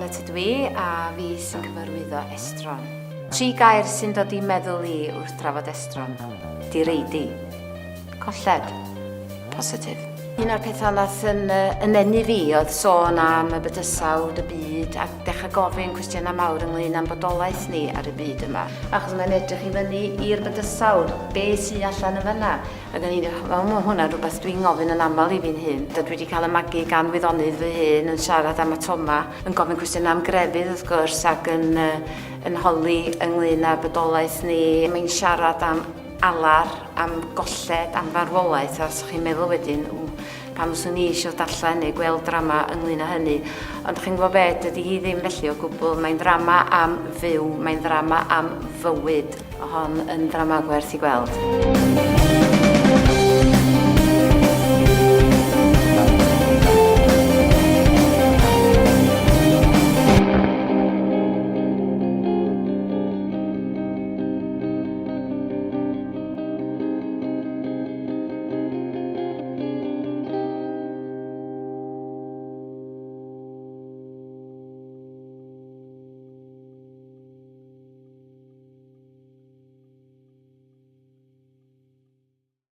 Barrett ydw i a fi sy'n cyfarwyddo Estron. Tri gair sy'n dod i'n meddwl i wrth drafod Estron. Direidi. Colled. Positif. Un o'r pethau nath yn, yn enu fi oedd sôn am y bydysawd, y byd, a dechrau gofyn cwestiynau mawr ynglyn â'n bodolaeth ni ar y byd yma. Achos mae'n edrych i fyny i'r bydysawd, be sy allan yn fyna. Ac o'n i'n wel, mae hwnna'n rhywbeth dwi'n gofyn yn aml i fi'n hun. Dwi wedi cael y magu gan wyddonydd fy hun yn siarad am atoma, yn gofyn cwestiynau am grefydd wrth gwrs ac yn, uh, yn holi ynglyn â bodolaeth ni. Mae'n siarad am alar, am golled, am farwolaeth, a os chi'n meddwl wedyn, ww, pam fyswn i eisiau darllen neu gweld drama ynglyn â hynny. Ond chi'n gwybod be, dydy hi ddim felly o gwbl. Mae'n ddrama am fyw, mae'n ddrama am fywyd. Mae hon yn ddrama gwerth i gweld.